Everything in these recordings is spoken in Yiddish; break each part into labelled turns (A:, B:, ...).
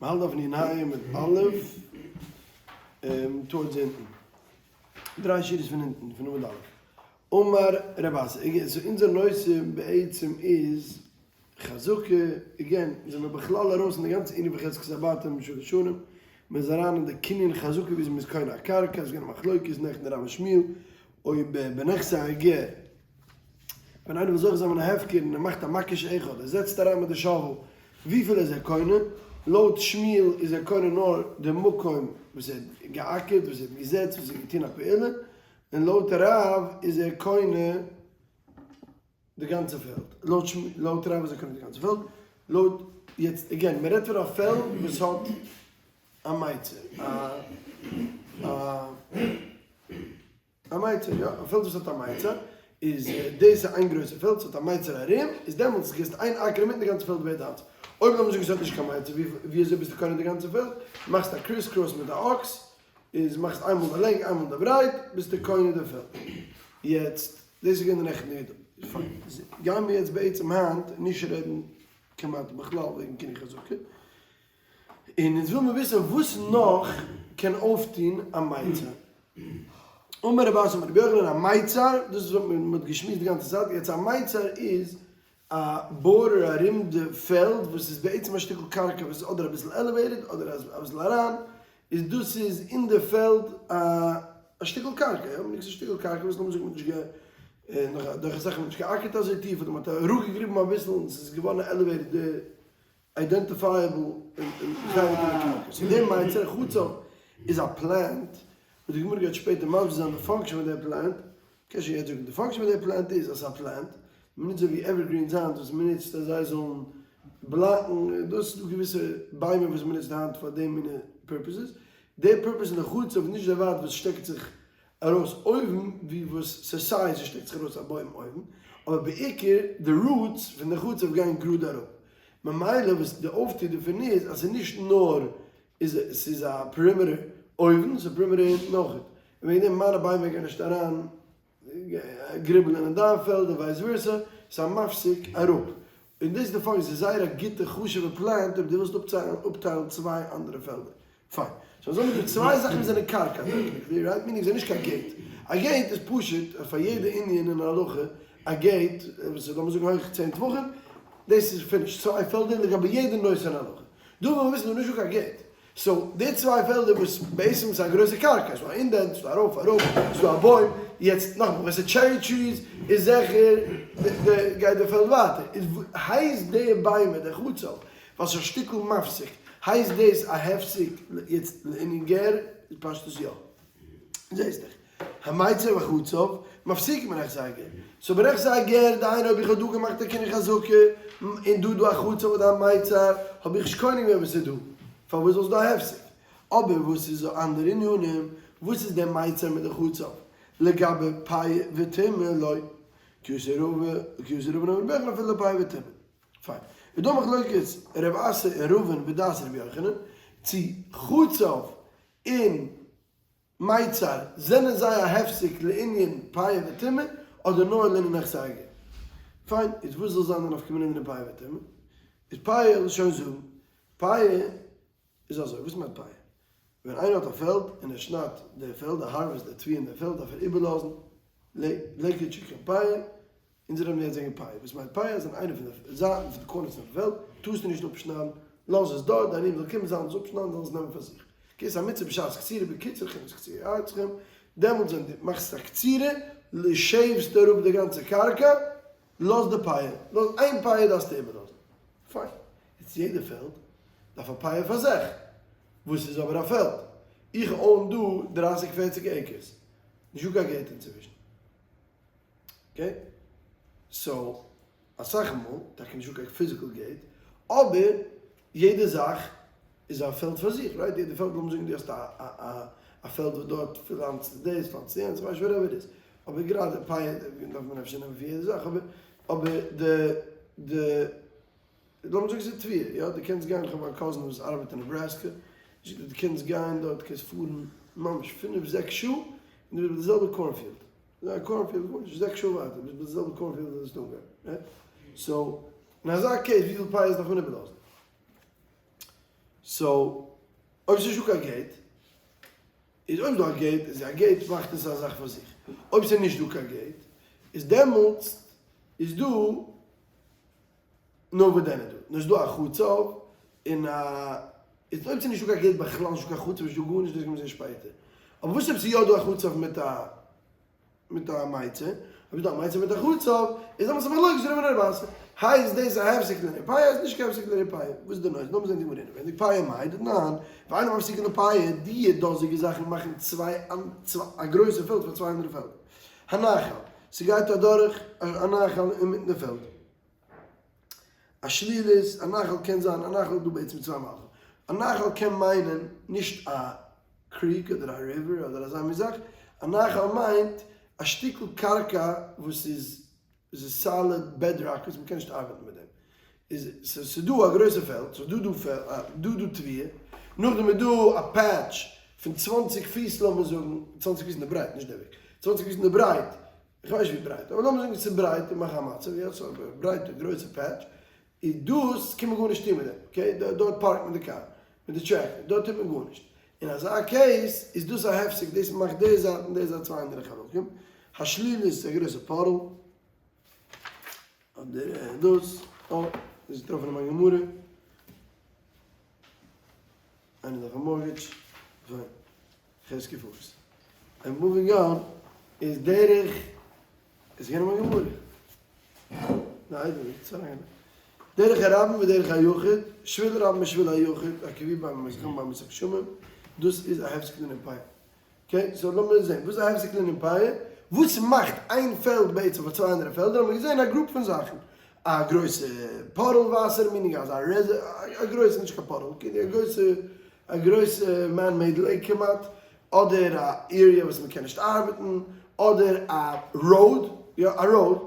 A: מ'האלט אויף נ ה עמוד א', towards אונטן, דריי שורות פון אונטן פון עמוד א', אמר רב אסי, again, so אונזער נושא בעצם איז חזקה, again, זענען מיר בכלל ארויס אין די גאנצע ענין פון חזקת הבתים שלש שנים, מען איז אריין אין די קנין חזקה וויאזוי מען איז קונה א קרקע, עס איז געווען א מחלוקת נעכטן רב און שמואל, אויב בנכסי הגר. ווען איינער וויל זוכה זיין מן ההפקר און ער מאכט א מקיש אחד, ער זעצט אריין מיט די shovel, וויפיל איז ער קונה? לויט שמואל איז ער קונה נאר די מקום וואס ער האט געאקערט, וואס ער האט געזעצט, וואס ער האט געטון א פעולה, און לויט רב איז ער קונה די גאנצע פעלד. לויט רב איז ער קונה די גאנצע פעלד, לויט, יעצט again, מען רעדט פון א פעלד וואס האט א מיצר, א א. א מיצר, יא, א פעלד וואס האט א מיצר, איז דאס איז איין גרויסע פעלד, ס'האט א מיצר ארום, איז דעמאלטס גיסט איין אקער אינמיטן די גאנצע פעלד ווערט דיינס. אויב לאמיר זאגן ס'האט נישט קיין מיצר, ווי אזוי ביסטו קונה די גאנצע פעלד? מאכסט א criss cross מיט א אקס, איז מאכסט איינמאל די לענג איינמאל די ברייט, ביסטו קונה די פעלד. יעצט, דאס איז געווען די נעכטן נקודה. פיין, גיימיר יעצט בעצם היינט נישט רעדן כמעט בכלל וועגן קנין חזקה. און אונז וויל מיר וויסן וואס נאך קען אויפטון א מיצר. אמר רב אסי אמר רבי יוחנן א מיצר, דאס איז וואס מען האט געשמועסט די גאנצע צייט, יעצט א מיצר איז א border ארום די פעלד וואס איז בעצם א שטיקל קרקע וואס איז אדער אביסל elevated אדער אביסל אריין, איז דאס איז אין די פעלד א שטיקל קרקע, יא, מ'נוצט א שטיקל קרקע וואס לאמיר זאגן מ'האט נישט גע נאך דורך אסאך מ'האט נישט געאקערט אזוי טיף אדער מ'האט אראפגעגריבן אביסל און ס'איז געווארן elevated די identifiable און חלק פון די קרקע. סאו דער מיצר חצב איז א plant, וואס די גמרא גייט שפעטער מסביר זיין די function פון דער plant, קען שוין יעצט זאגן, די function פון דער plant איז אז ס'איז א plant, מ'נוצט אזוי ווי evergreens היינט וואס מ'נוצט אז זיי זאלן בלאקן, דאס איז דא געוויסע ביימער וואס מ'נוצט היינט פאר די מינע purposes, דער purpose אין די חצב איז נישט דער ווייט וואס שטעקט זיך ארויס אויבן ווי וואס ס'סיי ס'שטעקט זיך ארויס א בוים אויבן, אבער בעיקר די roots פון די חצב גייען גראד אראפ, ממילא וואס די אויפטו דערפון איז אז ס'איז נישט נאר איז ס'איז א perimeter אויבן, ס'איז perimeter אונטן אויכעט, און וועגן דעם מיינע ביימער גייען נישט אריין גריבלען אין דיין פעלד און vice versa, ס'איז א מפסיק אראפ. און דאס איז די פאקט, ס'איז זייער א גוטע חשוב'ע plant אויב דו ווילסט אפטיילן צוויי אנדערע פעלדער. פיין. so אזוי האבן מיר דא צוויי זאכן וואס זענען קרקע technically, right? meaning זענען נישט קיין gate. א gate איז פשוט אז פאר יעדע ענין אין הלכה, א gate וואס איז לאמיר זאגן הויך צען טפחים, דאס איז finished, צוויי פעלדער לגבי יעדע נושא אין הלכה. דא וויל מען וויסן דא נישטא קיין gate. so די צוויי פעלדער וואס בעצם איז א גרויסע קרקע, ס'דא א indent, ס'דא ארויף אראפ, ס'דא א בוים, יעצט נאכאמאל ווען ס'איז cherry trees איז זיכער גייט די פעלד ווייטער, איז הייסט די ביימער די חצב ווייל ס'איז א שטיקל מפסיק, הייסט דאס א הפסק יעצט לענין גר איז פשטות יא, זעסט דאך המיצר וחצב מפסיק בנכסי הגר, so בנכסי הגר דהיינו אויב איך האב דא געמאכט א קנין חזקה און דא דא א חצב אדער א מיצר האב איך נישט קונה געווען וואס איז דא, פארוואס זאל עס דא א הפסק? אבער וואס איז אנדערע ענינים, וואס איז דער מיצר מיט די חצב לגבי פאה וטומאה לא, כי אתא רבא כי אתא רבין אמר רבי יוחנן אפילו פאה וטומאה. פיין. איז דא מחלוקת רב אסי און רבין בדעת רבי יוחנן צו חצב און מיצר, זענען זיי א הפסק לענין פאה וטומאה אדער נאר לענין נכסי הגר? פיין, איז וואס זאל זיין די נפקא מינה אין פאה וטומאה? איז פאה וויל שוין זאגן, פאה איז אזוי, וואס מיינט פאה? ווען איינער האט א פעלד און ער שניידט די פעלד, ער harvest די תבואה אין די פעלד דארף ער איבערלאזן לקט שכחה פאה, אונז רעדן יעצט וועגן פאה, וואס מיינט פאה? אז אין איינע פון די זייטן פון די corners פון די פעלד טארסטו נישט אפשניידן, לאז עס דארט, די עניים זאלן קומען זאלן עס אפשניידן זאלן עס נעמען פאר זיך. כי ס'איז א מצוה בשעת קצירה בקוצרכם את קציר ארצכם, דעמאלטס ווען דו מאכסט א קצירה, shave סטו אראפ די גאנצע קרקע, לאז די פאה, לאז איין פאה דארפסטו איבערלאזן. פיין. יעצט יעדע פעלד דארף א פאה פאר זיך. וואס איז אבער א פעלד? איך own דא דרייסיג פערציג acres, נישטא קיין gate אינצווישן. okay? so אסאך מאל, טאקע נישטא קיין physical gate, אבער יעדע זאך איז א פעלד פאר זיך, right? יעדע פעלד, לאמיר זאגן דו האסט א פעלד וואס דארט פלאנצטו דאס, פלאנצטו יענץ, כ'ווייס נישט whatever it is, אבער גראדע פאה דארף מען אפשר נעמען פון יעדע זאך, אבער אבער די די לאמיר זאגן ס'איז תבואה, יא, דו קענסט גיין, כ'האב א cousin וואס ארבעט אין נעבראסקע, זאגט ער דו קענסט גיין דארט, קענסט פארן ממש פינף זעקס שעה און דו ביסט ביי די זעלבע cornfield. יא cornfield גארנישט, זעקס שעה ווייטער ביסט ביי די זעלבע cornfield וואס האסט אנגעהויבן, right? so אין אזא case וויפיל פיאות דארף מען איבערלאזן? So אויב ס'איז נישטא קיין gate, איז אויב איז דא א gate, איז א gate מאכט עס א זאך פאר זיך. אויב ס'איז נישט דא קיין gate, איז דעמאלטס איז דא, נאר וואס דען איז דא? נאר ס'איז דא א חצב און א, איז אויב ס'איז נישטא קיין gate בכלל, נישטא קיין חצב, נישטא גארנישט, דאס גייט מען זען שפעטער. אבער וואס אויב ס'איז יא דא א חצב מיט א. מיט א מיצר, אויב איז דא א מיצר מיט א חצב, איז דעמאלטס א מחלוקת רבין און רב אסי. הייסט דאס א הפסק לענין פאה איז נישט קיין הפסק לענין פאה. וואס איז די נושא? לאמיר זען די גמרא אינעווייניג. פאה מאי דתנן, ואינו מפסיקין לפאה, די דאזיגע זאכן מאכן צוויי א גרויסע פעלד פאר צוויי אנדערע פעלדער. הנחל, ס'גייט אדורך א נחל אינמיטן די פעלד. א שלולית, א נחל קען זיין, א נחל איז דא בעצם צוויי מהלכים. א נחל קען מיינען נישט א creek אדער א river אדער אזא מין זאך, א נחל מיינט א שטיקל קרקע וואס איז איז solid bedrock וואס מ'קען נישט ארבעטן מיט דעם. איז ס'איז דא א גרויסע פעלד, ס'איז דא דא דא דא תבואה, נאכדעם איז דא א patch פון צוואנציג פיס לאמיר זאגן, צוואנציג פיס אין די ברייט, נישט די וועג, צוואנציג פיס אין די ברייט, איך ווייס נישט ווי ברייט, אבער לאמיר זאגן ס'איז ברייט און מאך א מצב, יא ס'איז א ברייטע גרויסע patch, איז דאס קען מען גארנישט טון מיט דעם, okay, דארט פארקט מען די קאר, מיט די tractor, דארט טוט מען גארנישט. אין אזא case איז דאס א הפסק, דאס מאכט די זייט און די זייט צוויי אנדערע חלקים, השלולית איז א גרויסע puddle, אדער דאס, אה, דאס איז געטראפן אין מיין גמרא. איינער דארף א mortgage? פיין. חזקי פוקס. And moving on איז דרך איז געווען אין מיין גמרא. ניין, דאס איז אריין. דרך הרבים ודרך היחיד, שביל רבים ושביל היחיד, הקבוע בימות החמה בימות הגשמים, דאס איז א הפסק לענין פאה. Okay, so לאמיר זען, וואס איז א הפסק לענין פאה? וואס מאכט איין פעלד בעצם פאר צוויי אנדערע פעלדער? האבן מיר געזען א group פון זאכן. א גרויסע puddle וואסער, meaning אזא רעזע, א גרויסע, נישט קיין puddle, okay, א גרויסע, א גרויסע man made lake כמעט, אדער א area וואס מ'קען נישט ארבעטן, אדער א road, יא א road,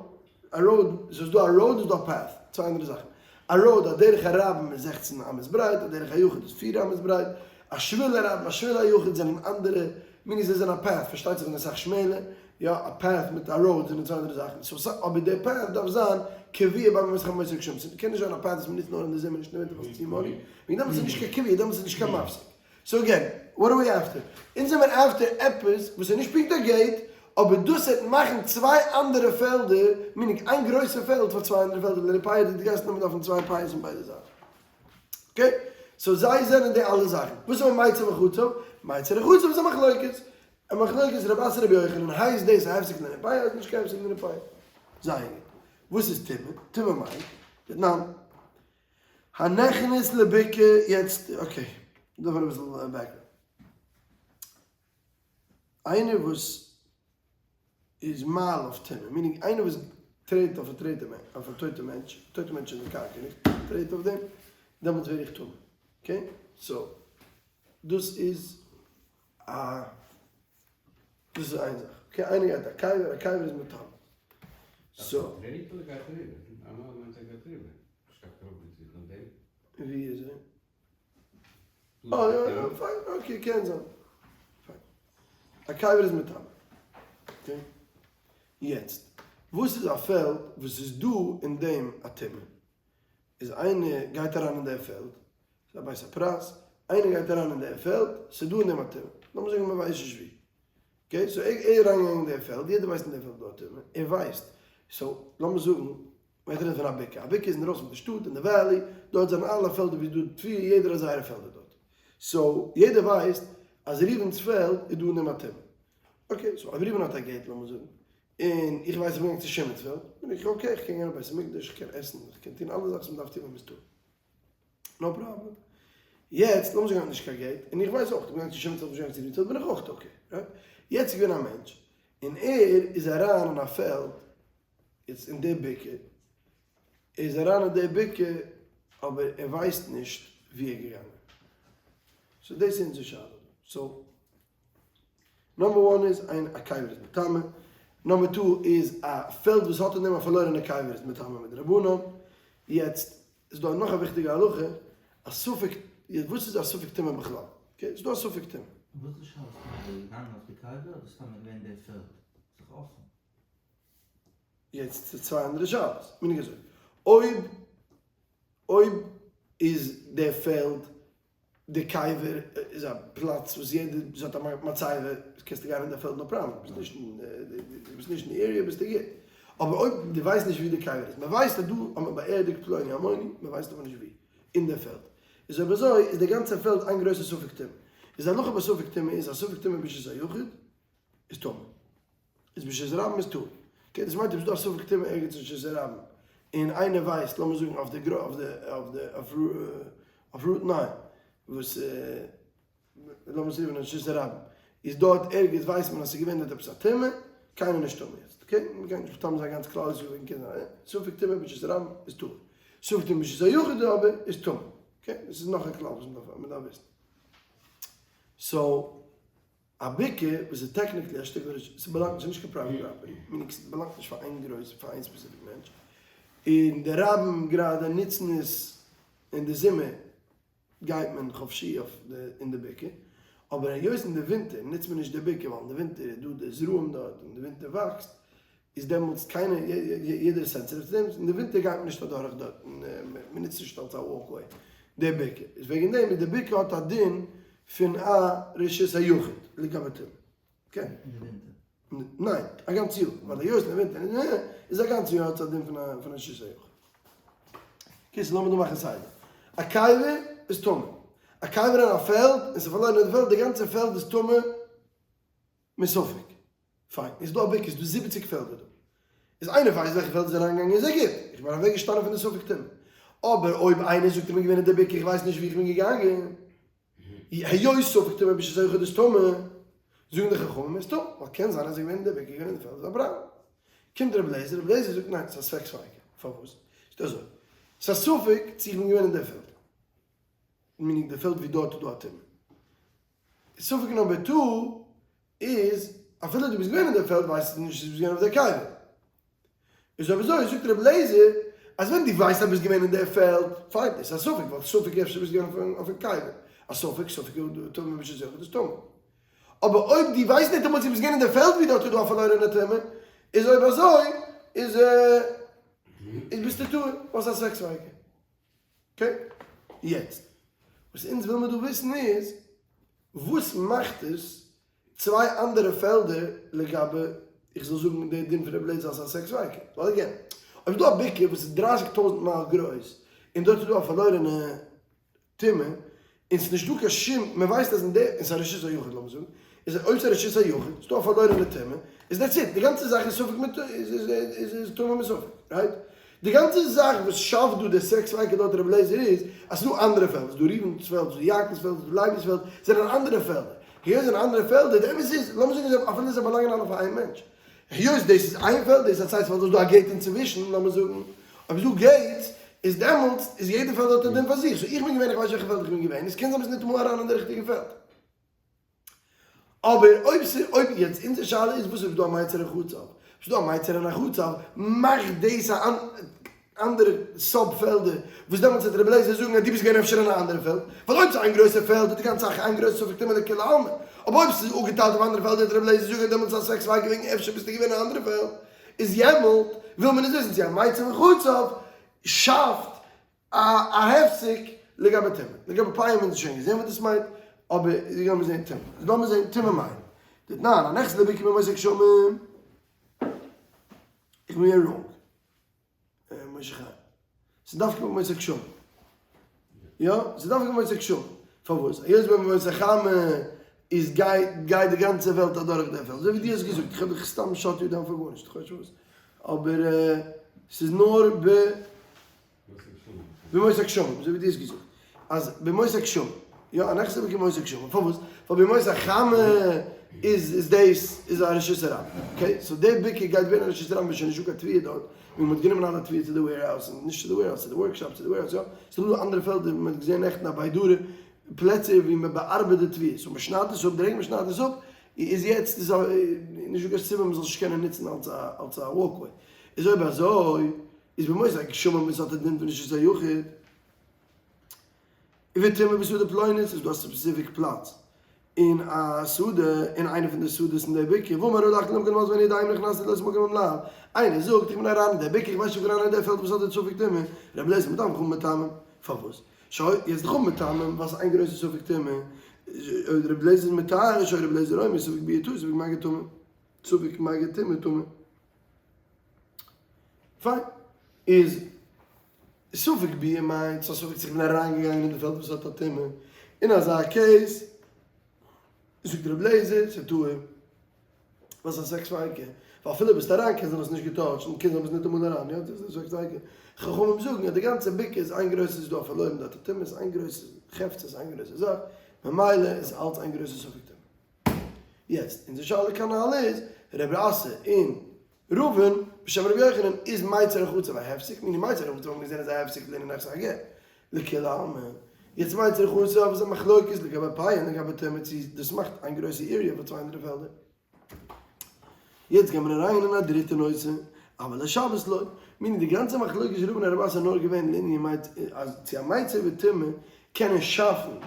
A: א road, ס'איז דא א road איז דא א path, צוויי אנדערע זאכן. א road, א דרך הרבים איז זעכצן אמות ברייט, א דרך היחיד איז פיר אמות ברייט, א שביל הרבים, א שביל היחיד זענען אנדערע, meaning זיי זענען א path, פארשטייט זיך זענען אסאך שמעלער, יא, א path מיט א road זענען צוויי אנדערע זאכן, so סא, אבער די path דארף זיין קבוע בימות החמה ובימות הגשמים, ס'קען נישט זיין א path וואס מ'נוצט נאר אין די זומער נישט אין די ווינטער ווייל ס'איז צו muddy, וועגן דעם איז עס נישט קיין קבוע, דעמאלטס איז עס נישט קיין מפסיק. So again, what are we after? אונז זעמיר after עפעס וואס איז נישט פונקט א gate, אבער דאס וועט מאכן צוויי אנדערע פעלדער, meaning איין גרויסע פעלד פאר צוויי אנדערע פעלדער, לענין פאה די גייסט נאר דארפן צוויי פאות פון ביידע זייטן. Okay? So זיי זענען די אלע זאכן. וואס איז מיצר וחצב? מיצר וחצב איז א מחלוקת. א מחלוקת רב אסי רבי יוחנן, הייסט דאס א הפסק לענין פאה אדער נישט קיין הפסק לענין פאה? זייער גוט. וואס איז טומאה? טומאה מיינט, דתנן. הנכנס לבקעה, יעצט, okay, דארף מען אביסל background. איינער וואס איז מעל אויף טומאה, meaning איינער וואס טרעט אויף א טרעטע אויף א טויטע מענטש, טויטע מענטש אין די קרקע און איך טרעט אויף דעם, דעמאלטס ווער איך טמא, okay? So, דאס איז א, דאס איז איין זאך, okay? איינער גייט א קבר, א קבר איז מטמא. So.
B: טרעט אדער גייט אריבער? אמאל מיינט ער גייט אריבער.
A: ווי איז ער? אה יא יא פיין okay קען זיין. פיין. א קבר איז מטמא. Okay. יעצט וואס איז א פעלד וואס איז דא אין דעם א טומאה? איז איינער גייט אריין אין דער פעלד, ס'איז א בית הפרס, איינער גייט אריין אין דער פעלד, ס'איז דא אין דעם א טומאה. לאמיר זאגן מ'ווייסט נישט ווי. Okay, so ער איז אריינגעגאנגען אין דער פעלד, יעדער ווייסט אין דער פעלד איז דא א טומאה, ער ווייסט. So לאמיר זאגן מ'רעדט דא פון א בקעה, א בקעה איז אינדרויסן פון די שטאט אין די valley, דארט זענען אלע פעלדער ווי ס'איז דא תבואה, יעדער האט זייערע פעלדער דארט, so יעדער ווייסט אז ראובן'ס פעלד איז דא אין דעם א טומאה, okay so אויב ראובן האט א gate לאמיר זאגן, און איך ווייס איך בין געגאנגען צו שמעון'ס פעלד, בין איך okay איך קען גיין אין בית המקדש, איך קען עסן, איך קען טון אלע זאכן וואס מ'דארף טון ווען מ'איז טמא, no problem. יעצט לאמיר זאגן ער האט נישט קיין gate, און איך ווייס אויך איך בין געגאנגען צו שמעון'ס פעלד נישט געגאנגען צו ראובן'ס פעלד בין איך אויך okay, right? יעצט איז געווען א מענטש, און ער איז אריין אין א פעלד, יעצט אין די בקעה, ער איז אריין אין די בקעה אבער ער ווייסט נישט ווי ער איז געגאנגען, so דאס איז אונזער שאלה דא, so number one איז איין א קבר איז מטמא, number two איז א פעלד וואס האט אין דעם א פארלוירענע קבר איז מטמא מדרבנן, יעצט איז דא נאך א וויכטיגע הלכה, א ספק, יעצט וואס איז א ספק טומאה בכלל? Okay, ס'איז דא א ספק טומאה.
C: וואס איז די שאלה? סתם איז ער געגאנגען אויף די קבר אדער סתם איז געווען די פעלד זיך אפען?
A: יעצט ס'איז צוויי אנדערע שאלות, meaning אזוי, אויב אויב איז דער פעלד. די קבר איז א פלאץ וואס יעדער וואס האט א מצבה קענסטו גיין אין די פעלד no problem, ביסט נישט אין די ביסט נישט אין די area ביסטו גוט, אבער אויב דו ווייסט נישט ווי די קבר איז, מען ווייסט אז דא האט מען באערדיגט פלוני אלמוני, מען ווייסט אבער נישט ווי, אין די פעלד, איז אויב אזוי איז די גאנצע פעלד איין גרויסע ספק טומאה, איז די הלכה ביי ספק טומאה איז אז ספק טומאה ברשות היחיד איז טמא. איז ברשות הרבים איז טהור. okay, דאס מיינט אויב ס'איז דא א ספק טומאה ערגעץ אין רשות הרבים, און איינער ווייסט, לאמיר זאגן אויף די גרא אויף די אויף די אויף Route 9, וואס לאמיר זאגן אין רשות הרבים, איז דארט ערגעץ ווייסט מען אז ס'איז געווען דארט עפעס א טומאה, קיינער נישט טמא יעצט, okay? מ'קען נישט מטמא זיין גאנץ כלל ישראל וועגן קינדער, ספק טומאה ברשות הרבים איז טהור. ספק טומאה ברשות היחיד אבער איז טמא. okay? דאס איז נאך א כלל וואס מ'דארף וויסן. so. א בקעה וואס איז technically א שטיקל רשות, ס'באלאנגט נישט, ס'איז נישט קיין private property, meaning ס'באלאנגט נישט פאר איין גרויס, פאר איין specific מענטש, און די רבים גראדע נוצן עס אין די זומער גייט מען חופשי אויף די אין די בקעה, אבער היות אין די ווינטער נוצט מען נישט די בקעה ווייל אין די ווינטער איז דא די זרעים דארט און די ווינטער וואקסט, איז דעמאלטס קיינער, יעדער איז sensitive צו דעם, אין די ווינטער גייט מען נישט אדורך דארט, מען נוצט נישט אלס א walkway די בקעה, איז וועגן דעם איז די בקעה האט א דין פון א רשות היחיד לגבי טומאה. okay?
C: אין די ווינטער?
A: ניין, א גאנץ יאר, ווייל היות אין די ווינטער איז א גאנץ יאר האט עס א דין פון א רשות היחיד. קיצור לאמיר דא מאכן סדר. א קבר איז טמא. א קבר אין א פעלד און ס'איז פארלוירן אין די פעלד, די גאנצע פעלד איז טמא מספק. פיין, איז דא א בקעה, איז דא 70 פעלדער דא. איז איינער ווייסט וועלכע פעלד איז אריינגעגאנגען איז ער גוט, איך בין אוועק געשטאנען פון די ספק טומאה. אבער אויב איינער זאגט איך בין געווען אין די בקעה איך ווייס נישט ווי איך בין געגאנגען, היות ספק טומאה ברשות היחיד איז טמא, זאגן די חכמים איז טמא, ווייל קען זיין אז ער איז געווען אין די בקעה געווען אין די פעלד איז א פראבלעם. קומט רבי אליעזר, רבי אליעזר זאגט ניין ס'איז א ספק ספיקא, פארוואס? ס'איז אזוי, ס'איז א ספק צו איך בין געווען אין די פעלד, meaning די פעלד ווי דארט איז דא א טומאה. ספק number two איז אפילו דו ביסט געווען אין די פעלד ווייסטו נישט צו דו ביסט געווען אויף די קבר. איז אויב אזוי זאגט רבי אליעזר אז ווען דו ווייסט אז ביסט געווען אין די פעלד, פיין, דאס איז א ספק ווייל ספק אפשר ביסט געווען אויפן קבר, א ספק ספק טומאה ברשות היחיד איז טמא. אבער אויב דו ווייסט ניטאמאל צו ביסט געווען אין די פעלד ווי דארט איז דא א פארלוירענע טומאה, איז אויב אזוי איז איז ביסטו טהור, וואס א ספק ספיקא. okay, יעצט וואס אונז וויל מיר דא וויסן איז, וואס מאכט עס צוויי אנדערע פעלדער לגבי, איך זאל זאגן די דין פון רבי אליעזר אלס א ספק ספיקא? ווייל again, אויב איז דא א בקעה וואס איז 30,000 מייל גרויס, און דארט איז דא א פארלוירענע טומאה, און ס'איז נישטא קיין שום, מען ווייסט אז אין די, און ס'איז א רשות היחיד לאמיר זאגן, איז אויב ס'איז א רשות היחיד, איז דא א פארלוירענע טומאה, איז that's it, די גאנצע זאך איז ספק מיט, איז איז טמא מספק, right? די גאנצע זאך וואס שאפט דא די ספק ספיקא לויט רבי אליעזר איז, אז ס'איז דא אנדערע פעלדער, ס'איז דא ראובן'ס פעלד, ס'איז דא יעקב'ס פעלד, ס'איז דא לוי'ס פעלד, ס'זענען אנדערע פעלדער, היות זענען אנדערע פעלדער, די אמת איז, לאמיר זאגן זיי, אפילו זיי באלאנגען אלע פאר איין מענטש, היות דאס איז איין פעלד, דאס איז א צווייטע פעלד, איז דא א gate אינצווישן, לאמיר זאגן, אויב איז דא gates, איז דעמאלטס איז יעדע פעלד האט א דין פאר זיך, so איך בין געווען, איך ווייס נישט וועלכע פעלד איך בין געווען, עס קען זיין ביסט ניטאמאל אריין אין די ריכטיגע פעלד. אבער אויב ס'איז, אויב יעצט אונזער שאלה איז וואס אויב איז דא א מיצר אין חצב, אויב ס'איז דא א מיצר אין א חצב, מאכט דאס א אנדערע sub פעלדער, וואס דעמאלטס וועט רבי אליעזר זאגן אז דו ביסט געווען אפשר אין א אנדערע פעלד, ווייל אויב ס'איז איין גרויסע פעלד איז די גאנצע זאך איין גרויסע ספק טומאה לכולי עלמא, אבער אויב ס'איז אפגעטיילט אויף אנדערע פעלדער וועט רבי אליעזר זאגן אז דעמאלטס איז א ספק ספיקא וועגן אפשר ביסטו געווען אין א אנדערע פעלד, איז יעמאלט וויל מען נישט וויסן צו א מיצר וחצב שאפט א הפסק לגבי טומאה. לגבי פאה האבן אונז שוין געזען וואס דאס מיינט, אבער לאמיר זען טומאה. איז לאמיר זען טומאה מיינט. דתנן, הנכנס לבקעה בימות הגשמים. איך בין געווען wrong. משה חיים. ס'איז דווקא בימות הגשמים. יא, ס'איז דווקא בימות הגשמים. פארוואס? היות בימות החמה איז גייט גייט די גאנצע וועלט אדורך די פעלד. אזוי ווי דו האסט געזאגט, איך האב דיך סתם shut you down פאר גארנישט, איך ווייס נישט וואס. אבער ס'איז נאר ב. בימות הגשמים, אזוי ווי דו האסט געזאגט, אז בימות הגשמים, יא, א נכס איז בימות הגשמים, פארוואס? ווייל בימות החמה איז איז דאס איז א רשות הרבים, okay? so די בקעה גייט ווערן א רשות הרבים ווען שוין נישטא קיין תבואה דארט, ווען מ'האט גענומען אלע תבואה צו די warehouse, און נישט צו די warehouse, צו די workshop, צו די warehouse, יא, ס'איז דא אנדערע פעלדער ווי מ'האט געזען נעכטן א בידורא, פלעצער ווי מ'באארבעט די תבואה, so מ'שניידט עס אפ, די רגע מ'שניידט עס אפ, איז יעצט איז נישטא קיין סיבה מ'זאל עס נישט קענען נוצן אלס א אלס א walkway, איז אויב אזוי איז בימות הגשמים וואס האט א דין פון רשות היחיד, וטומאה בשדה פלונית איז דא א specific פלאץ אין א שדה אין איינע פון די שדות אין די בקעה, ואמר הלכתי למקום אז ואיני יודע אם נכנסתי לאותו מקום אם לאו, איינער זאגט איך בין אריין אין די בקעה איך ווייס נישט אויב איך בין אריין אין די פעלד וואס האט די ספק טומאה, רבי אליעזר מטמא חכמים מטמאים, פארוואס? שוין, יעצט די חכמים מטמאים, ווייל ס'איז איין גרויסע ספק טומאה, אויב רבי אליעזר איז מטהר, שהיה רבי אליעזר אומר ספק ביאה טהור, ספק מגע טמא, ספק מגע טומאה טמא. פיין. איז ספק ביאה מיינט ס'איז א ספק צו איך בין אריינגעגאנגען אין די פעלד וואס האט א טומאה, אין אזא case זאגט רבי אליעזר ס'איז טהור. וואס איז א ספק ספיקא? ווייל אפילו ביסט אריין קען זיין האסט נישט געטאטשט און קען זיין ביסט ניטאמאל אריין, יא? דאס איז ספק ספיקא. חכמים זאגן אז די גאנצע בקעה איז איין גרויסע ס'איז דא א פארלוירן דארט א טומאה איז איין גרויסע חפצא איז איין גרויסע זאך, ממילא איז אלץ איין גרויסע ספק טומאה. יעצט אונזער שאלה כנל איז, רבי אסי און רבין בשם רבי יוחנן איז מיצר החצר והפסק, מיני מיצר החצר האבן געזען אז א הפסק לענין נכסי הגר לכולי עלמא, יעצט מיצר החצר איז א מחלוקת לגבי פאה און לגבי טומאה צו דאס מאכט איין גרויסע area פאר צוויי אנדערע פעלדער. יעצט גייען מיר אריין אין א דריטע נושא, אבל לשבת לא, מיני די גאנצע מחלוקת רבין און רב אסי איז נאר געווען לענין מיצר אז צו א מיצר וטומאה קענען שאפן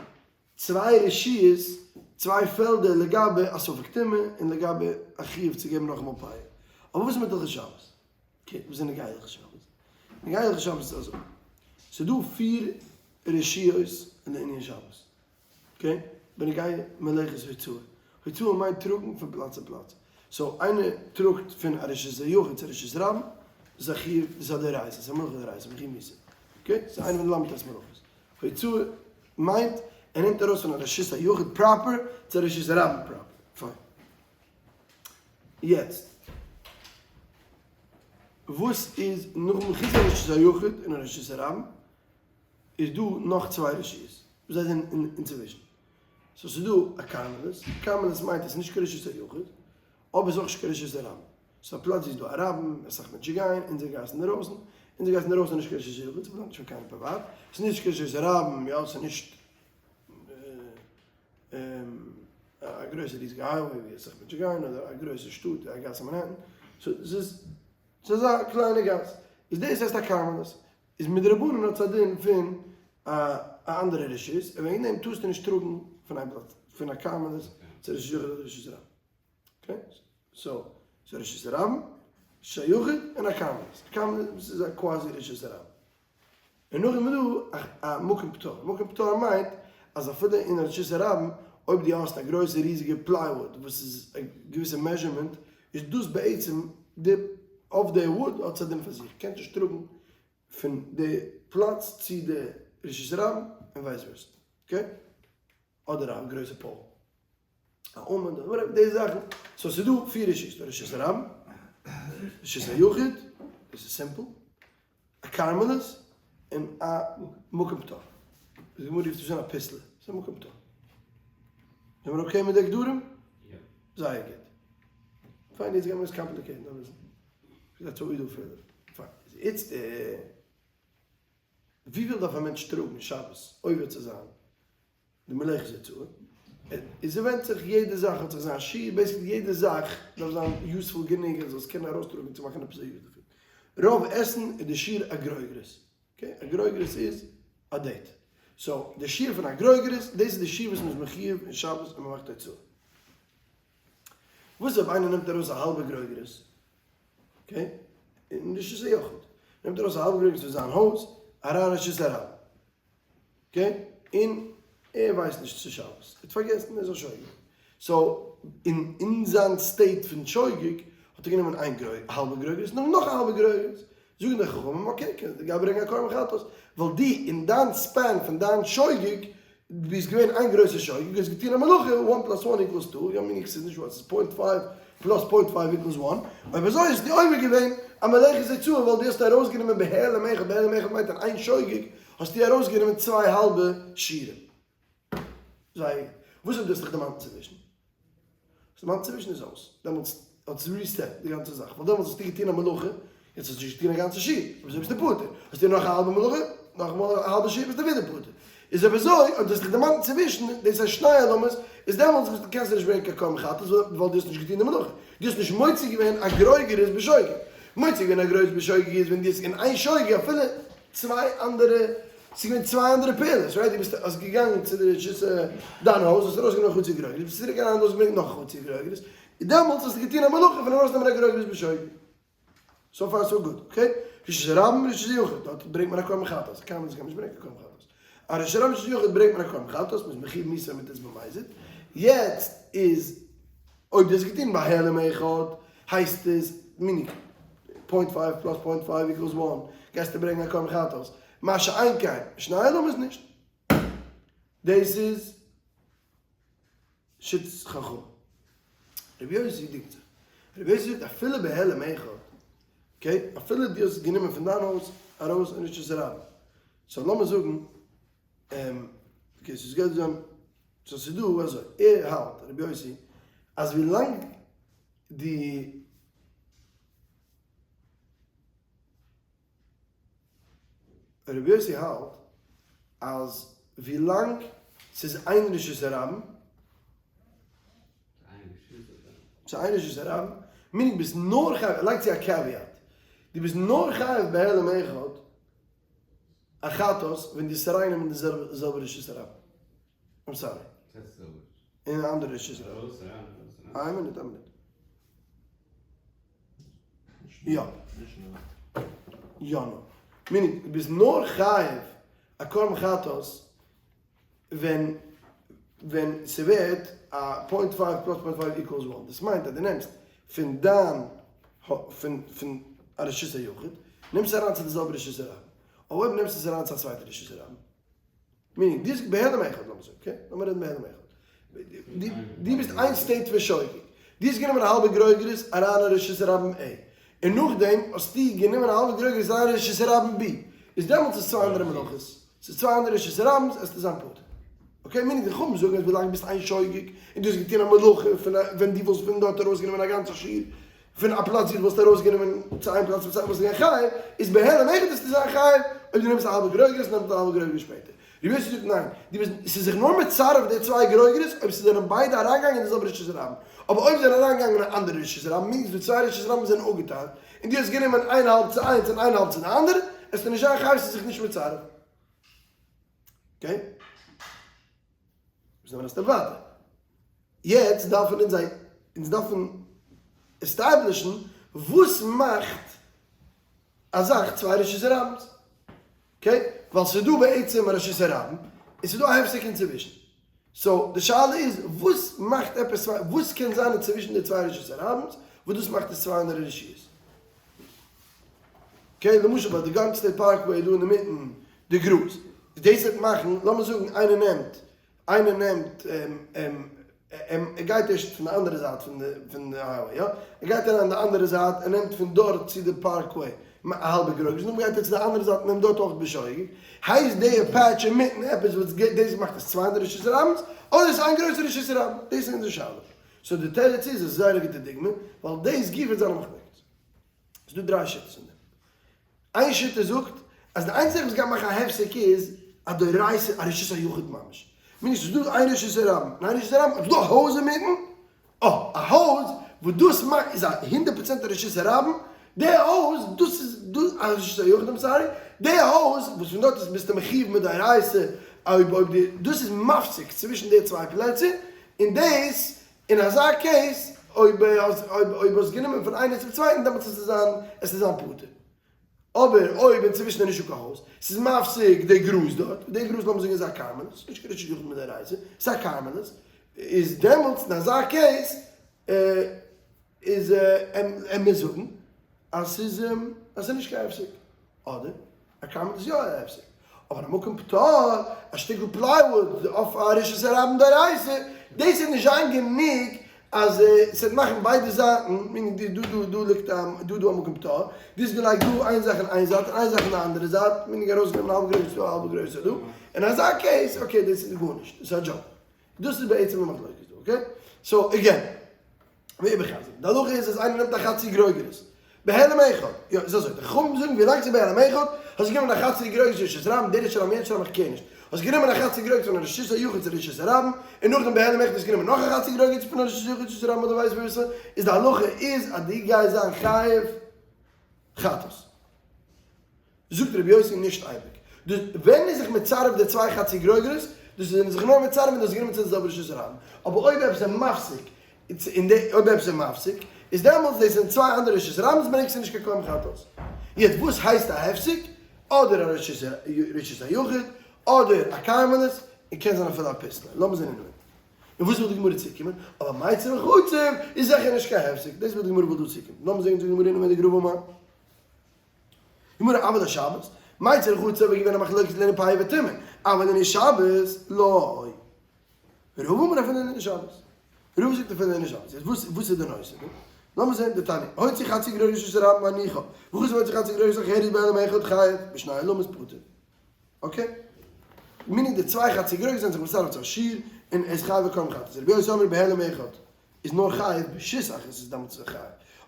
A: צוויי רשויות, צוויי פעלדער לגבי א ספק טומאה און לגבי א חיוב צו געבן נאכאמאל פאה. אבער וואס איז מיט הלכות שבת? okay, וואס איז נוגע הלכות שבת? נוגע הלכות שבת איז אזוי, ס'איז דא פיר רשויות אין די ענין שבת, okay? בנוגע מלאכת הוצאה. הוצאה מיינט טראגן פון פלאץ צו פלאץ. so איינער טראגט פון א רשות היחיד צו א רשות הרבים, דאס איז א חיוב, דאס איז א דאורייתא, ס'איז א מלאכה דאורייתא, מחויב מיתה. okay? ס'איז איינע פון די ל"ט מלאכות. הוצאה מיינט ער נעמט ארויס פון א רשות היחיד proper צו א רשות הרבים proper. פיין. יעצט וואס איז נאכן חוץ א רשות היחיד און א רשות הרבים איז דא נאך צוויי רשויות וואס זיי זענען אינצווישן. so ס'איז דא א כרמלית, כרמלית מיינט עס איז נישט קיין רשות היחיד אבער עס איז אויך נישט קיין רשות הרבים. ס'איז א פלאץ ווי ס'איז דא א רבים, אסאך מענטשן גייען, אונזער גאס אינדערויסן, אונזער גאס אינדערויסן איז נישט קיין רשות היחיד, ס'באלאנגט נישט פאר קיינעם פריוואט, ס'איז נישט קיין רשות הרבים, יא, ס'איז נישט א גרויסע ריזיגע highway ווי אסאך מענטשן גייען, אדער א גרויסע שטאט, א גאס אין מאנהעטן, so ס'איז ס'איז אזא קליינע גאס, איז דאס הייסט א כרמלית, איז מדרבנן האט עס א דין פון א אנדערע רשות, און וועגן דעם טארסטו נישט טראגן פון איין פלאץ, פון א כרמלית צו רשות יחיד אדער רשות הרבים. okay, so, ס'איז רשות הרבים, רשות היחיד, און א כרמלית. א כרמלית איז א קוואזי רשות הרבים. און נאכדעם איז דא א מקום פטור. מקום פטור מיינט אז אפילו אין רשות הרבים, אויב דו האסט א גרויסע ריזיגע plywood וואס איז א געוויסע measurement, איז דאס בעצם די, אויף די wood האט עס א דין פאר זיך, קענסט נישט טראגן פון די פלאץ צו די רשות הרבים און vice versa. okay? אדער א גרויסע pole. א עמוד אדער whatever די זאכן, so ס'איז דא פיר רשות, דא רשות הרבים, רשות היחיד, דאס איז simple, א כרמלית, און א מקום פטור. די גמרא רופט עס אן א פיסלע, ס'איז א מקום פטור. זענען מיר okay מיט די גדרים?
B: יא.
A: זייער גוט. פיין, יעצט גיימיר עס complicate ן אביסל. That's what we do further. פיין. איצט וויפיל דארף א מענטש טראגן שבת עובר צו זיין די מלאכת הוצאה? איז ס'ווענדט זיך יעדע זאך האט זיך זיין שיעור, basically יעדע זאך דארף זיין useful גענוג אז זאלסט קענען ארויסטראגן צו מאכן עפעס א use דערפון. רוב עסן איז די שיעור א גרוגרת, okay? א גרוגרת איז א date. so די שיעור פון א גרוגרת, דאס איז די שיעור וואס מ'איז מחיוב אין שבת און מ'מאכט הוצאה. וואס אויב איינער נעמט ארויס א האלבע גרוגרת? okay? אין רשות היחיד. נעמט ארויס א האלבע גרוגרת פון זיין הויז אריין רשות הרבים. okay? און ער ווייסט נישט צו שבת. ער האט פארגעסן ער איז א שוגג. so אין אין זיין state פון שוגג האט ער גענומען איין האלבע גרוגרת און נאך א האלבע גרוגרת. זאגן די חכמים okay קענסט גיי ברענגען א קרבן חטאת. ווייל דו אין דיין span פון דיין שוגג דו ביסט געווען איין גרויסע שוגג, דו האסט געטון א מלאכה, one plus one equals two, יא מיניג ס'איז נישט one, ס'איז point five plus point five equals one, אויב אזוי האסטו עובר געווען א מלאכת הוצאה ווייל דו האסט ארויסגענומען בהעלם אחד, בהעלם אחד מיינט אין איין שוגג האסטו ארויסגענומען צוויי האלבע שיעורים. זייער גוט. וואס אויב דו האסט דיך דערמאנט אינצווישן? האסט דערמאנט אינצווישן איז אויס. דעמאלטס האט עס reset די גאנצע זאך, ווייל דעמאלטס האסטו געטון א מלאכה, יעצט האסטו נישט געטון א גאנצע שיעור, אויב אזוי ביסטו פטור, האסטו נאך א האלבע מלאכה, נאכאמאל א האלבע שיעור ביסטו ווידער פטור. איז אויב אזוי, אויב דו האסט דיך דערמאנט אינצווישן, דאס הייסט שני העלמות, איז דעמאלטס ביסטו קענסטו נישט ברענגען קיין קרבן חטאת, ווייל דו האסט נישט געטון די מלאכה. דו האסט נישט מוציא געווען א גרוגרת בשוגג. מוציא געווען א גרוגרת בשוגג איז ווען דו האסט אין איין שוגג אפילו צוויי אנדערע, ס'איז געווען צוויי אנדערע פעולות, right? דו ביסט האסט געגאנגען צו די רשות דיין הויז, האסט ארויסגענומען חצי גרוגרת, ביסט צוריק אריין און האסט געברענגט נאך חצי גרוגרת, און דעמאלטס האסטו געטון א מלאכה פון ארויסנעמען א גרוגרת בשוגג. so far so good, okay? רשות הרבים, רשות היחיד, דארט ברענגט מען א קרבן חטאת, קיינמאל נישט געמוזט ברענגען קיין קרבן חטאת. א רשות הרבים רשות היחיד ברענגט מען א קרבן חטאת, מ'איז מחיוב מיתה מיט עס במזיד, יעצט איז אויב דו האסט געטון בהעלם אחד הייסט עס מינימום point five plus point five equals one גייסטו ברענגען א קרבן חטאת, מה שאין כן שני עולמות נישט. דאס איז שיטת חכמים. רבי יוסי דינגט זיך. רבי יוסי זאגט אפילו בהעלם אחד, okay, אפילו דו האסט גענומען פון דיין הויז ארויס אין רשות הרבים. so לאמיר זאגן, okay, ס'איז גייט זיין, so ס'איז דא אזוי, ער האלט, רבי יוסי, אז ווילאנג די רבי יוסי האלט אז ווילאנג ס'איז איין רשות הרבים, ס'איז איין רשות הרבים, meaning ביסט נאר חייב, ער לייגט צו א caveat, דו ביסט נאר חייב בהעלם אחד א חטאת ווען דו האסט אריינגענומען די זעלבע רשות הרבים. I'm sorry. אין א אנדערע רשות הרבים. איין מינוט, איין מינוט. יא. יא נו. meaning, דו ביסט נאר חייב א קרבן חטאת ווען ווען ס'ווערט א point five plus point five equals one. דאס מיינט אז דו נעמסט פון דיין פון פון א רשות היחיד, נעמסט אריין צו די זעלבע רשות הרבים. אבער אויב נעמסט עס אריין צו א צווייטע רשות הרבים, meaning, דו זאגסט בהעלם אחד לאמיר זאגן, okay? לאמיר רעדן בהעלם אחד. דו ביסט איין state פון שוגג. דו האסט גענומען א האלבע גרוגרת אריין אין רשות הרבים A. און נאכדעם האסטו גענומען א האלבע גרוגרת אריין אין רשות הרבים B. איז דעמאלטס איז צוויי אנדערע מלאכות. ס'איז צוויי אנדערע רשות הרבים'ס, עסטו זיין פטור. okay? meaning די חכמים זאגן אז ווילאנג ביסט איין שוגג און דו האסט געטון א מלאכה פון ווען דו וואלסט פון דארט ארויסגענומען א גאנצע שיעור פון א פלאץ ווי דו וואלסט ארויסגענומען צו איין פלאץ וואס וואלסטו געווען חייב, איז בהעלם אחד וועסטו זיין חייב, אויב דו נעמסט א האלבע גרוגרת נעמט א האלבע גרוגרת שפעטער. רבי יוסי זאגט ניין, דו ביסט, ס'איז זיך נאר מצרף די צוויי גרוגרות אויב ס'זענען ביידע אריינגעגאנגען אין די זעלבע רשות הרבים, אבער אויב זענען אריינגעגאנגען אין א אנדערע רשות הרבים, means די צוויי רשות הרבים זענען אפגעטיילט, און דו האסט גענומען איין האלב צו איינס און איין האלב צו די אנדערע, וועסטו נישט זיין חייב, ס'איז זיך נישט מצרף. okay? מיר זענען א step ווייטער. יעצט דארפן אונז אונז דארפן establish ן וואס מאכט א זאך צוויי רשות הרבים'ס. okay? ווייל ס'איז דא בעצם א רשות הרבים און ס'איז דא א הפסק אינצווישן. so די שאלה איז וואס מאכט עפעס צוויי, וואס קען זיין אינצווישן די צוויי רשות הרבים'ס וואס דאס מאכט עס צוויי אנדערע רשויות. okay, למשל ביי די Gunn State Parkway דא אינמיטן די גראז, דאס וועט מאכן, לאמיר זאגן איינער נעמט, איינער נעמט, ער גייט ערשט פון די אנדערע זייט פון די פון די highway יא, ער גייט אריין די אנדערע זייט, ער נעמט פון דארט צו די parkway א האלבע גרוגרת, נאכדעם גייט ער צו די אנדערע זייט און נעמט דארט אויך בשוגג, הייסט די patch אינמיטן עפעס וואס דאס מאכט עס צוויי אנדערע רשות הרבים'ס, אדער איז עס איין גרויסע רשות הרבים? דאס איז אונזער שאלה. so די תירוץ איז, עס איז זייער א גוטע דוגמא, ווייל דאס גופא איז זיין מחלוקת. ס'איז דא דריי שיטות אין דעם. איין שיטה זאגט אז די איינציגע זאך וואס גייט מאכן א הפסק איז א דאורייתא א רשות היחיד ממש. מיינט נישט ס'איז דא איין רשות הרבים און איין רשות הרבים, אויב ס'איז דא א הויז אינמיטן, אה, א הויז וואס דאס מאכט איז א הונדערט פראצענט א רשות הרבים, די הויז דאס איז דאס א רשות היחיד I'm sorry, די הויז וואס פון דארט איז ביסטו מחיוב מדאורייתא אויב אויב די דאס איז מפסיק צווישן די צוויי פלעצער, און דאס אין אזא case אויב אויב האסט גענומען פון איינער צום צווייטן דעמאלטס עס איז זיין עס איז זיין פטור. אבער אויב אינצווישן איז נישטא קיין הויז, ס'איז מפסיק די גראז דארט, די גראז לאמיר זאגן איז א כרמלית, ס'איז נישט קיין רשות יחיד מדאורייתא, ס'איז א כרמלית, איז דעמאלטס אין אזא case איז ער מוז זאגן אז ס'איז אז ס'איז נישט קיין הפסק. אדער א כרמלית איז יא א הפסק, אבער א מקום פטור, א שטיקל plywood אויף א רשות הרבים דאורייתא, דאס וועט נישט זיין גענוג אז ס'וועט מאכן ביידע זייטן, meaning דא דא דא ליגט א דא דא א מקום פטור, דו האסט געלייגט דא איין זאך אין איין זייט און איין זאך אין די אנדערע זייט, meaning ארויסגענומען א האלב גרויסע דא א האלב גרויסע דא, אין אזא case, okay דאס איז גארנישט, דאס איז א joke. דאס איז בעצם די מחלוקת דא, okay? so again. ווי איבערחזר'ן. די הלכה איז אז איינער נעמט א חצי גרוגרת. בהעלם אחד. יא, איז אזוי. די חכמים זאגן ווילאנג ס'איז בהעלם אחד, האסט גענומען א חצי גרוגרת רשות הרבים, דער רשות הרבים יענץ רשות הרבים איך קער נישט. האסט גענומען א חצי גרוגרת פון א רשות היחיד צו רשות הרבים, און נאכדעם בהעלם אחד האסט גענומען נאך א חצי גרוגרת פון א רשות היחיד צו רשות הרבים אדער vice versa, איז די הלכה איז אז דו גייסט זיין חייב חטאת. זאגט רבי יוסי נישט אייביג. דאס ווען איז זיך מצרף די צוויי חצי גרוגרות, דאס זענען זיך נאר מצרף ווען דאס איז גענומען צו די זעלבע רשות הרבים. אבער אויב עפעס איז מפסיק, אין די אויב עפעס איז מפסיק, איז דעמאלטס דאס זענען צוויי אנדערע רשות הרבים'ס ברענגסטו נישט קיין קרבן חטאת. יעצט וואס הייסט א הפסק? אדער א רשות היחיד. אדער א כרמלית, און קען זיין אפילו א פתלא. לאמיר זען אינעווייניג. און וואס וויל די גמרא צוקומען? אבער מיצר וחצוב איז זיכער נישט קיין הפסק. דאס וואס די גמרא וויל דא צוקומען. לאמיר זען זאגט די גמרא אינעווייניג רבא אמר. גמרא אבל לשבת, מיצר וחצוב איז געווען א מחלוקת לענין פאה וטומאה, אבל לענין שבת לא. רבא אמר אפילו לענין שבת. רבא זאגט אפילו לענין שבת. יעצט וואס וואס איז די נושא דא? לאמיר זען דתניא. הוציא חצי גרוגרת לרשות הרבים והניחה. וחצוב הוציא חצי גרוגרת לאחרת בהעלם אחד חייב, בשני עולמות פטור. okay? meaning די צוויי חצי גרוגרות זענען זיך מצטרף צו א שיעור און ער איז חייב בקרבן חטאת. רבי יוסי אומר בהעלם אחד איז נאר חייב ברשות אחת איז דעמאלטס איז ער חייב.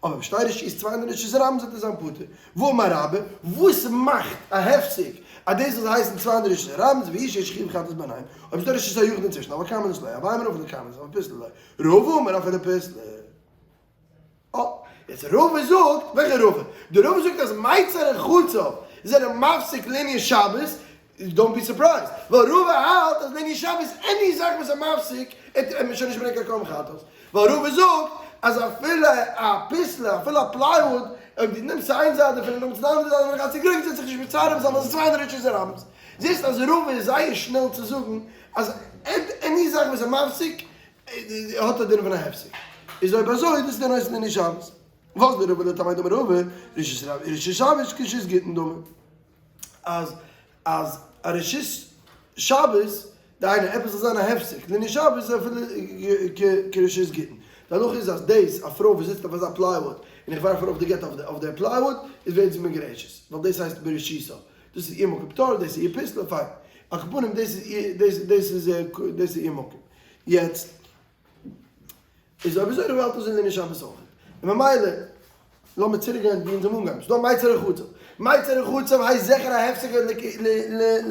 A: אבער בשתי רשויות צוויי אנדערע רשות הרבים זאל ער זיין פטור. ואמר רבה, וואס מאכט א הפסק אז דאס זאל הייסן צוויי אנדערע רשות הרבים והוא שיש חיוב חטאת ביניהם, אויב איז דא רשות היחיד אינצווישן, אבל כרמלית לא, אביי אמר אפילו כרמלית, אבל פתלא לא, רבא אמר אפילו פתלא. אה, יעצט רבא זאגט, וועלכע רבא? די רבא זאגט אז מיצר און חצוב זענען מפסיק לענין שבת, don't be surprised, ווייל רבא האלט אז לענין שבת any זאך וואס איז מפסיק עט מען שוין נישט ברענגען קיין קרבן חטאת, ווייל רבא זאגט אז אפילו א פתלא, אפילו א plywood, אויב דו נעמסט צו איין זייט דערפון און נאכדעם צו די אנדערע זייט און נאך א צוגרינג זעט זיך נישט מצרף זיין ווייל עס איז צוויי אנדערע רשות הרבים. זעסט אז רבא איז זייער שנעל צו זאגן אז any זאך וואס איז מפסיק האט א דין פון א הפסק. איז אויב אזוי דאס איז די נושא לענין שבת. וואס די רבא לטעמיה דאמר רבא, רשות שבת כרשות גיטין דמי. אז אז א רשות שבת, דהיינו עפעס זאל זיין א הפסק לענין שבת איז אפילו כרשות גיטין. די הלכה איז אז דאס א פרוי וואס זיצט אויף אזא plywood און איך ווארף ארויף די גט אויף די plywood איז ווערט זי מגורשת ווייל דאס הייסט ברשותה. דאס איז איר מקום פטור, דאס איז איר פתלא, פיין. על כל פנים דאס איז איר דאס דאס איז דאס איז איר מקום. יעצט איז אויב אזוי די וועלט איז לענין שבת אויך. און ממילא לאמיר צוריק גיין ווי אונז האבן אנגעהויבן. ס'דא מיצר וחצוב. מיצר וחצוב הייסט זיכער א הפסק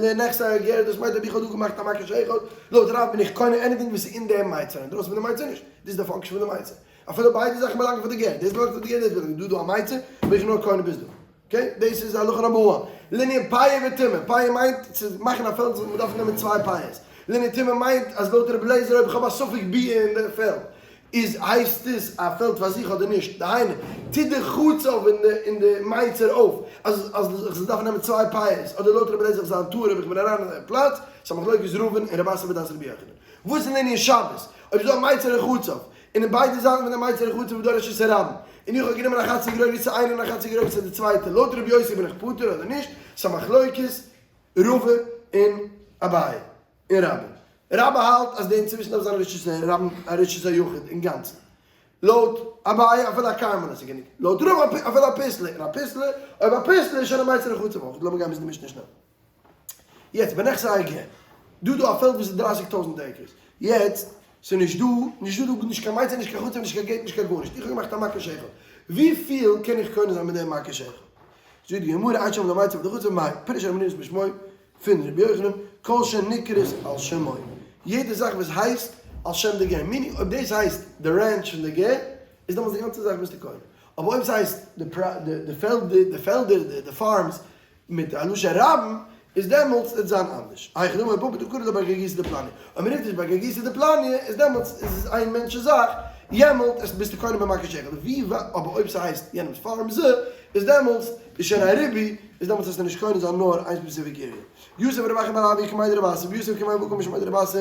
A: לנכסי הגר, דאס מיינט אויב איך האב דא געמאכט א מקיש אחד, לויט רב בין איך קונה anything וואס איז אין דעם מיצר, אינדרויסן פון די מיצר נישט. דאס איז די function פון די מיצר. אפילו ביידע זאכן באלאנגען פאר די גר, דאס באלאנגט פאר די גר, דאס באלאנגט, דא דא א מיצר, בין איך נאר קונה ביז דא. okay, דאס איז הלכה number one. לענין פאה וטומאה, פאה מיינט צו מאכן א פעלד זאל מען דארפן נעמען צוויי פאות. לענין טומאה מיינט אז לויט רבי אליעזר אויב איך האב א ספק ביאה אין די פעלד, איז הייסט עס א פעלד פאר זיך אדער נישט, דהיינו, טוט די חצוב אין די אין די מיצר אויף אז אז איך זאל דארפן נעמען צוויי פאות, אדער לויט רבי אליעזר איך זיין טהור אויב איך בין אריין אין די פלאץ, ס'איז א מחלוקת ראובן און רב אסי בדעת רבי יוחנן. וואס איז לענין שבת? אויב איז דא א מיצר און חצוב, און אין ביידע זייטן פון די מיצר וחצוב איז דא רשות הרבים, און איך האב גענומען א חצי גרוגרת צו איינער און א חצי גרוגרת צו די צווייטע, לויט רבי יוסי בין איך פטור אדער נישט, ס'איז א מחלוקת רבא און אביי און רבה. רבה האלט אז די אינצווישן דארף זיין א רשות הרבים א רשות היחיד אינגאנצן. לויט אביי אפילו א כרמלית איז גענוג. לויט רבא אפילו א פתלא, און א פתלא, אויב א פתלא איז שוין א מיצר וחצוב אויך. לאמיר גיין ביז די משנה שנעל. יעצט בנכסי הגר, דא דא א פעלד וואס איז דרייסיג טויזענט acres, יעצט ס'איז נישט דא, נישט דא דא נישט קיין מיצר נישט קיין חצוב נישט קיין gate נישט קיין גארנישט, איך האב געמאכט א מקיש אחד, וויפיל קען איך קונה זיין מיט דעם מקיש אחד? זאגט די גמרא אין שם למיצר ולחצוב מאי, פירוש הרמנית בשמו פון רבי יוחנן, כל שנקראת על שמו, יעדע זאך וואס הייסט על שם די גר, meaning אויב דאס הייסט די ranch פון די גר, איז דעמאלטס די גאנצע זאך ביסטו קונה, אבער אויב ס'הייסט די פעלדער די farms מיט א לשון רבים איז דעמאלטס וועט זיין אנדערש. היכי דמי רב פפא דקרי לה בר גרגיתא דפלניא. אויב מ'רופט עס בר גרגיתא דפלניא איז דעמאלטס איז עס איין מענטש'ס זאך, יעמאלט עס ביסטו קונה במקיש אחד. ווי אבער אויב ס'הייסט יענעמ'ס farm ז איז דעמאלטס איז שוין א ריבוי, איז דעמאלטס וועסטו נישט קונה זיין נאר איין specific area. יתיב רב אחא בר אבוה קמיה דרב אסי, ויתיב קמיה מקום משמיה דרב אסי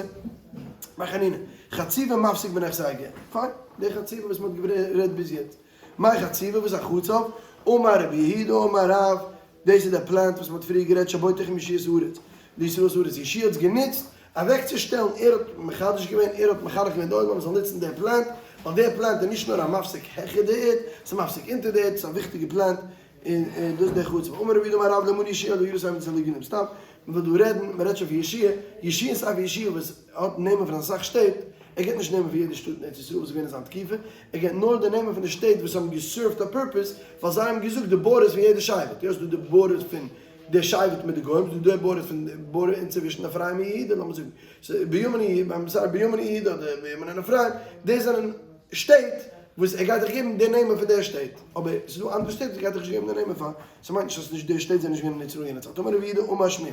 A: בר חנינא. חצובה מפסיק בנכסי הגר. פיין, די חצובה וואס מ'האט גערעדט ביז יעצט. מאי חצובה וואס איז א חצוב? אמר רבי יהודה אמר רב, דאס איז דער plant וואס מען האט פריער גערעדט שבוטח עם ישועת הארץ, לישראל הארץ, יהושע האט עס גענוצט אוועקצושטעלן, ער האט מחדש געווען, ער האט מחנך געווען די עולם אז מען זאל נוצן דער plant, ווייל דער plant איז נישט נאר א מפסיק העכער די ערד, ס'איז מפסיק אונטער די ערד, ס'איז א וויכטיגע plant, און דאס איז דער חצובה. אמר רבי יהודה אמר רב לא מנה יהושע אלא עיירות העומדות על הגנים, סתם, מען וויל דא רעדן, מען רעדט שוין פון יהושע, יהושע אין ספר יהושע וואס האט נעמען פון אסאך שטעט, ער גיבט נישט נעמען פון יעדע שטאט אין ארץ ישראל וואס איז געווען אין זיין תקופה, ער גיבט נאר די נעמען פון די שטעט וואס האבן גע serve ט א purpose, ווייל זיי האבן געזאגט די borders פון יעדע שבט, יא ס'דא די borders פון די שבט מיט די גוים, ס'דא די borders פון די border אינצווישן אפרים און יהודה, לאמיר זאגן בנימין און יהודה, I'm sorry בנימין און יהודה אדער בנימין און אפרים, דאס זענען שטעט וואס ער גייט דיך געבן די נעמען פון די שטעט, אבער ס'דא אנדערע שטעט וואס ער גייט דיך נישט געבן די נעמען פאר, ס'מיינט נישט אז נישט די שטעט זענען נישט געווען אין ארץ ישראל יענע צייט, אמר רבי יהודה אמר שמואל.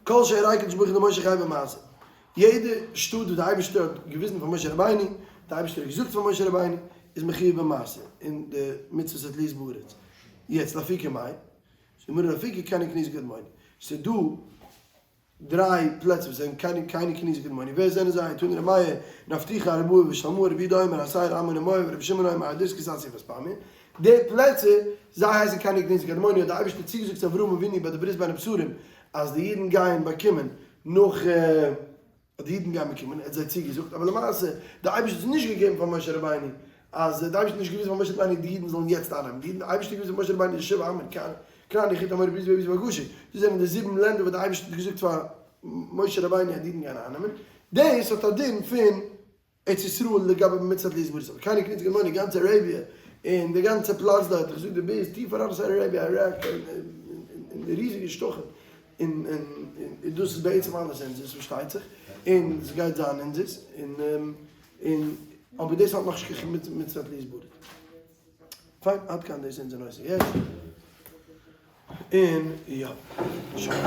A: כל שהראה הקדוש ברוך הוא למשה חייב במעשר, יעדע שטאט וואס די אייבערשטער האט געוויזן פאר משה רבינו, די אייבערשטער האט געזאגט פאר משה רבינו, איז מחויב במעשר, אין די מצוות התלויות בארץ. יעצט לאפוקי מאי, זאגט די גמרא לאפוקי קנין כניזק קדמוני, ס'איז דא. דריי פלעצער וואס זענען קיני קיני קניזי קדמוני, ווער זענען זיי? תנא ר' מאיר, נפתוחי ארבעה ושלמאה רבי יהודה אומר שעיר עמון ומואב רבי שמעון אומר הר דיסקוס אסיא ואספמיא, די פלעצער, זיי הייסן קיני קניזי קדמוני האט די אייבערשטער צוגעזאגט צו אברהם אבינו ביי די ברית בין הבתרים אז די אידן גייען באקומען נאך די אידן גייען באקומען, ער האט זיי צוגעזאגט, אבער למעשה די אייבערשטער האט עס נישט געגעבן פאר משה רבינו, אז די אייבערשטער האט נישט געוויזן פאר משה רבינו די אידן זאלן יעצט אייננעמען, די אידן, די אייבערשטער האט געוויזן פאר משה רבינו די שבעה עמים, כנעני חתי אמורי פריזי יבוסי וגרשי, דאס זענען די זיבן לענדער וואס די אייבערשטער האט געזאגט פאר משה רבינו אז די אידן גייען אייננעמען, דאס האט א דין פון ארץ ישראל לגבי מצוות להיות ברית, אבער קיינער קריגט זיך געווארן די גאנצע אראביע און די גאנצע פלאץ דארט, איך זאג דיר ביז טיף אריין אין סאודי אראביע, איראק און די ריזיגע שטחים, און און דאס איז בעצם אלעס אונזערס פארשטייט זיך, און ס'גייט זיין אונזערס, און און אבער דאס האט נאכנישט קיין מצוות להיות ברית. פיין, עד כאן דאס איז אונזער נושא יעצט. און יא. שוין.